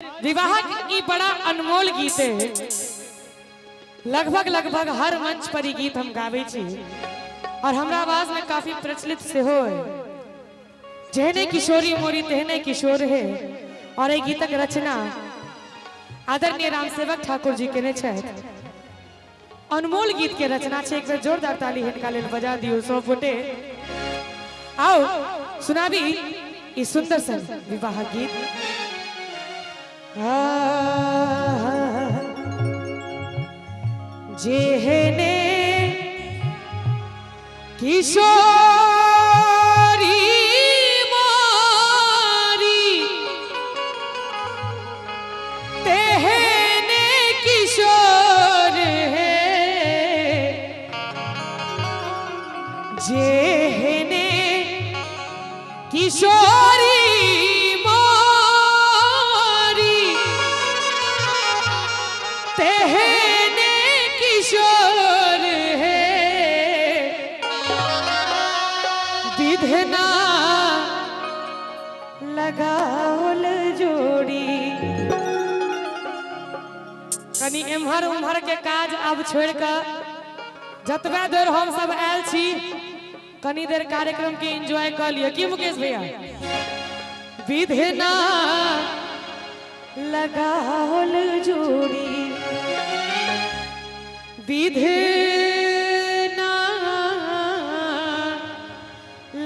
विवाहक ई बड़ा अनमोल गीत है। लगभग लगभग हर मंच पर ई गीत हम गाबै छी और हमरा आवाज में काफी प्रचलित सेहो है। जेहने किशोरी मोरी तेहने किशोर है। और एहि गीतक रचना आदरणीय रामसेवक ठाकुर जी केने छथि। अनमोल गीत के रचना छै, एक बेर जोरदार ताली हिनका लेल बजा दियौ सब गोटे। आओ सुनाबी ई सुंदर सन विवाह गीत। जेहने किशोरी मोरी तेहने किशोर है, जेहने किशोरी मोरी तेहने किशोर है, विधना लगाओल जोड़ी। कनी एम्हर उम्हर के काज अब छोड़ के जतबे देर हम सब आयल छी कनी देर कार्यक्रम के एंजॉय कर लिय। की मुकेश भैया? विधना लगाओल जोड़ी, विधना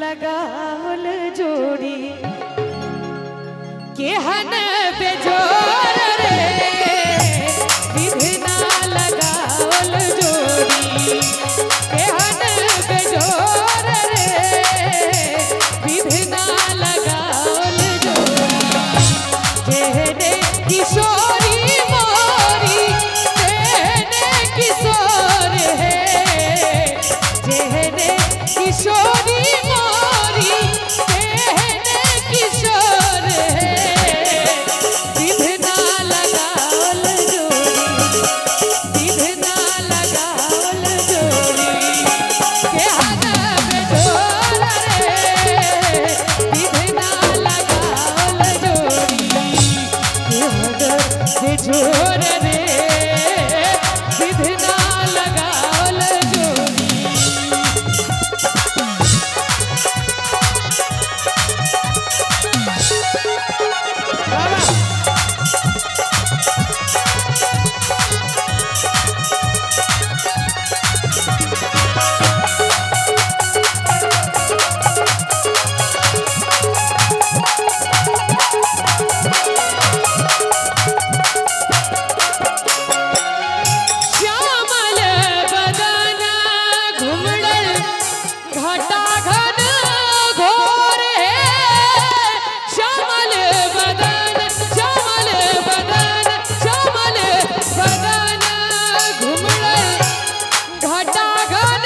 लगाओल जोड़ी, केहन बेजोर रे, विधना लगाओल जोड़ी, केहन बेजोर रे, विधना लगाओल जोड़ी, जेहने किशोरी मोरी तेहने किशोर है, जेहने किशोरी मोरी तेहने किशोर है, विधना लगाओल जोड़ी, विधना लगाओल जोड़ी, केहन बेजोर रे, विधना लगाओल जोड़ी, केहन बेजोर रे, विधना लगाओल जोड़ी। बाबा श्यामल बदन घुमड़ल घटा घन घोर है, श्यामल बदन, श्यामल बदन, श्यामल बदन घुमड़ल घटा घन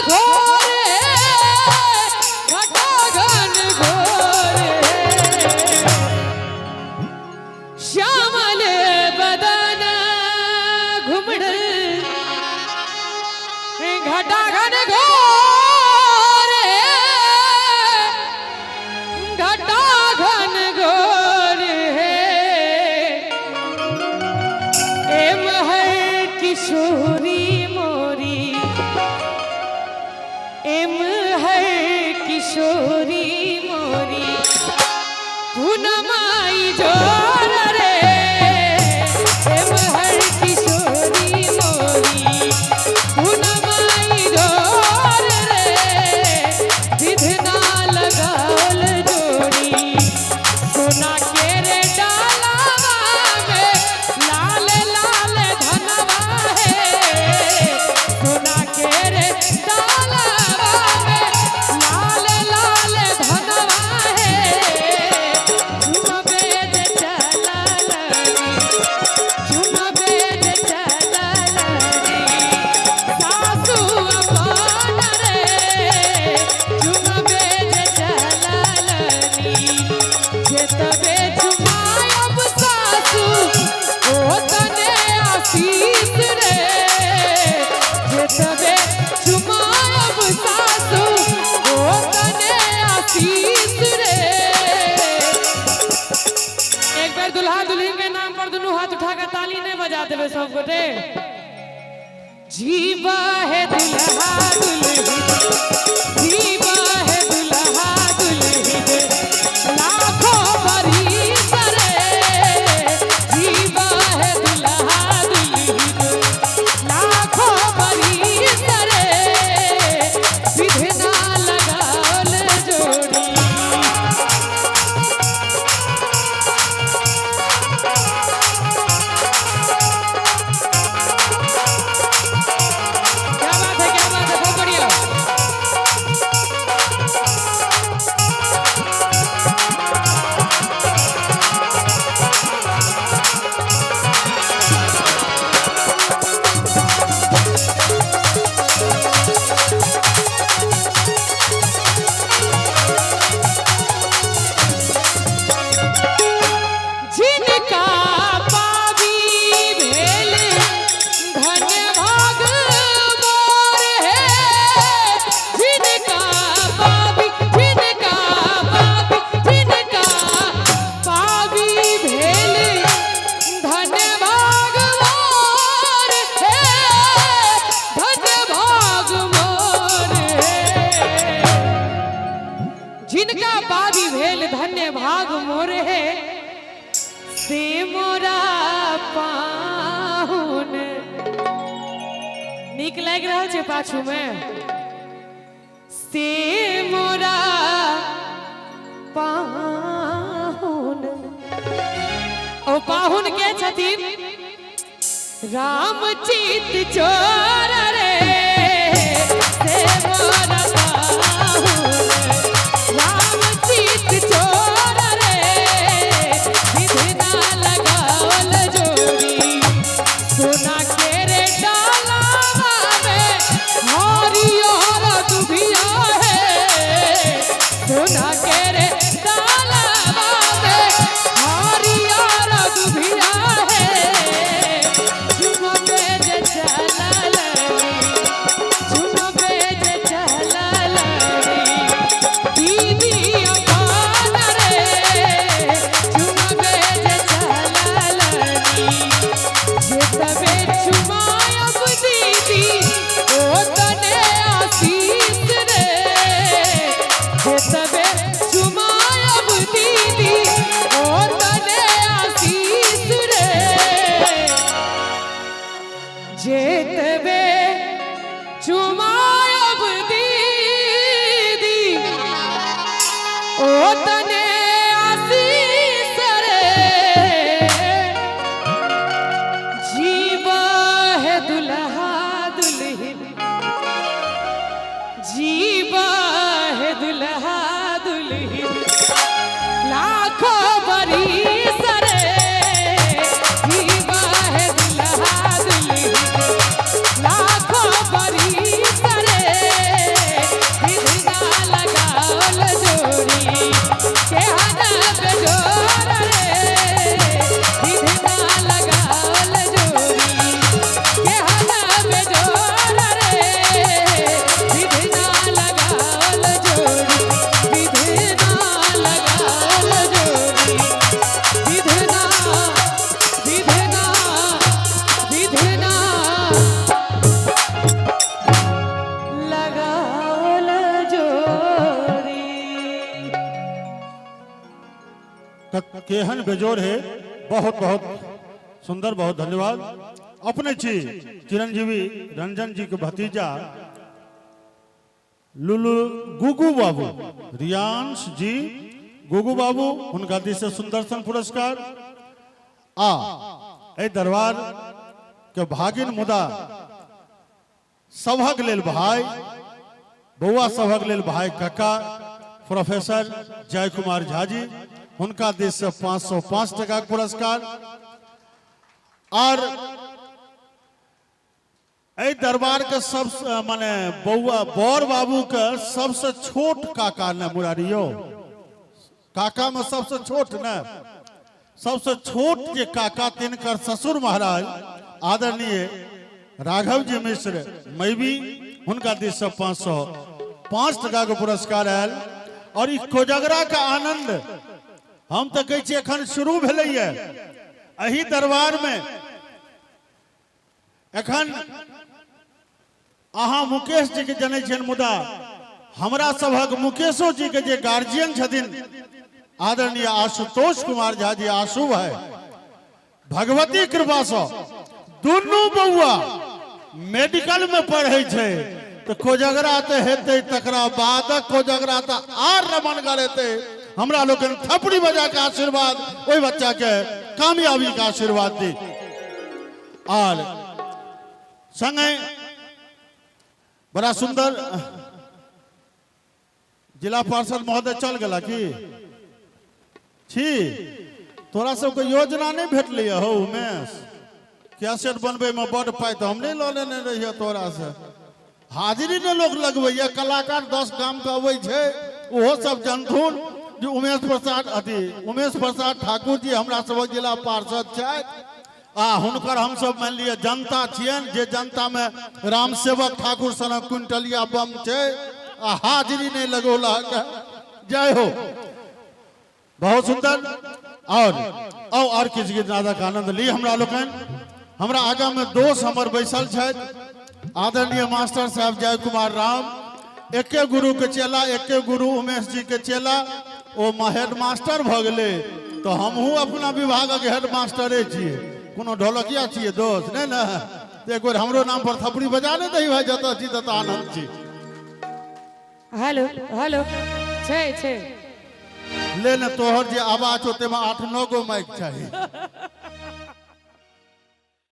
घोर है, घटा घन घोर है, श्यामल बदन घुमड़ल घटा घन घोर है, घटा घन घोर है, एम है किशोरी मोरी, एम है किशोरी मोरी, पूनमाई जोर रे, एम है किशोरी मोरी, पूनमाई जोर रे, विधना लगाओल जोड़ी, सोना के रे डालावा में लाल लाल धनवा है, दुल्हिन के नाम पर दुनू हाथ उठा के ताली नहीं बजा देवे सब गोटे। जीवा है दुल्हा दुल्हिन, जीवा है दुल्हा दुल्हिन, लाखों बरिस रे। जीवा है दुल्हा दुल्हिन, लाखों बरिस रे, विधना लगावल जोड़ी। क्या बात है, क्या बात है, बहुत बढ़िया। जिनका पावी भेल धन भाग मोर है, जिनका पावी, जिनका पावी, जिनका पावी भेल धन भाग मोर है, धन भाग मोर है। जिनका पावी भेल धन्य भाग मोर है, से मोरा पाहुन। नीक लागि रहल छै पाछू में। से मोरा पाहुन, ओ पाहुन के छथिन राम चित चोर रे, से मोरा पाहुन, राम चित चोर रे, विधना लगावल जोड़ी। सोना के रे डालावा में हरियर दुभिया है, सोना के रे डालावा में हरियर दुभिया है, झुमके जे चललनी, झुमके जे चललनी, दीदी अपन रे, झुमके जे चललनी। जे तबे चुमायब दीदी ओ तने आशीष रे, जे तबे चुमायब दीदी ओ तने आशीष रे, जे तबे चुमायब दीदी ओ तने आशीष रे। जीवा है दुल्हा दुल्हिन, जीवा है दुल्हा दुल्हिन, लाखों बरिस रे। जीवा है दुल्हा दुल्हिन, लाखों बरिस रे, विधना लगावल जोड़ी, केहन बेजोड़ रे, विधना लगावल जोड़ी, केहन बेजोड़ रे, विधना लगावल जोड़ी, विधना लगावल जोड़ी, विधना, विधना, विधना लगावल जोड़ी। केहन बेजोर है। बहुत बहुत सुंदर, बहुत धन्यवाद। अपने छी चिरंजीवी रंजन जी के भतीजा लुलु गुगू बाबू, रियांश जी गुगू बाबू, हुनका दिस से सुंदर सन पुरस्कार। आ एहि दरबार के भागिन मुदा सभक लेल भाई, बौआ सभक लेल भाई काका प्रोफेसर जय कुमार झा जी, हुनका दिस से 505 टका के पुरस्कार। और एहि दरबार के सब माने बौआ बड़ बाबू के सबसे छोट काका ने मुरारियो, काका में सबसे छोट ने, सबसे छोट जे काका तिनकर ससुर महाराज आदरणीय राघव जी मिश्र मैबी, हुनका दिस से 505 टका के पुरस्कार आयल। और ई कोजगरा के आनंद हम तो कहै छी एखन शुरू भेलैया। एहि दरबार में एखन अहाँ मुकेश जी के जनै छियनि, मुदा हमरा सभक मुकेशो जी के जे गार्जियन छथिन आदरणीय आशुतोष कुमार झा जी आशु भाई, भगवती कृपा से दुनू बौआ मेडिकल में पढ़े छै, तो कोजगरा तऽ हेतै, तकरा बाद कोजगरा तऽ आर रमणगर हेतै। हमरा लोकनि थपड़ी बजा के आशीर्वाद ओहि बच्चा के कामयाबी के आशीर्वाद दी। आर संगे बड़ा सुंदर जिला पार्षद महोदय चल गेला की छी? तोरा सबके योजना नहि भेटलै हो उमेश? कैसेट बनबैमे बड्ड पाइ तऽ हम नहि लऽ लेने रहियै तोरासँ। हाजिरी ने लोक लगबैया, कलाकार 10 गामके अबै छै, ओहो सब जनथुन जे उमेश प्रसाद अथी उमेश प्रसाद ठाकुर जी हमरा सबक जिला पार्षद छथि आ हुनकर हमसब मानि लिअ जनता छियनि, जे जनतामे रामसेवक ठाकुर सनक क्विंटलिया बम छै आ हाजिरी नहि लगौलक। जय हो, बहुत सुंदर। और आओ और किछु गीत नादक आनंद ली हमरा लोकनि। हमरा आगा में दोस्त हमर बैसल छथि आदरणीय मास्टर साहब जय कुमार राम, एके गुरु के चेला, एके गुरु उमेश जी के चेला, ओ हेड मास्टर भऽ गेलै तऽ हमहूँ अपना विभागक हेड मास्टरे छियै। कोनो ढोलकिया छियै दोस्त? नहि ने? तऽ एक बेर हमरो नाम पर थपड़ी बजा नहि दही भाई, जतऽ छी ततऽ आनंद छी। हेलो हेलो, छै छै ले ने, तोहर जे आवाज हो तेमे 8-9 गो माइक चाही।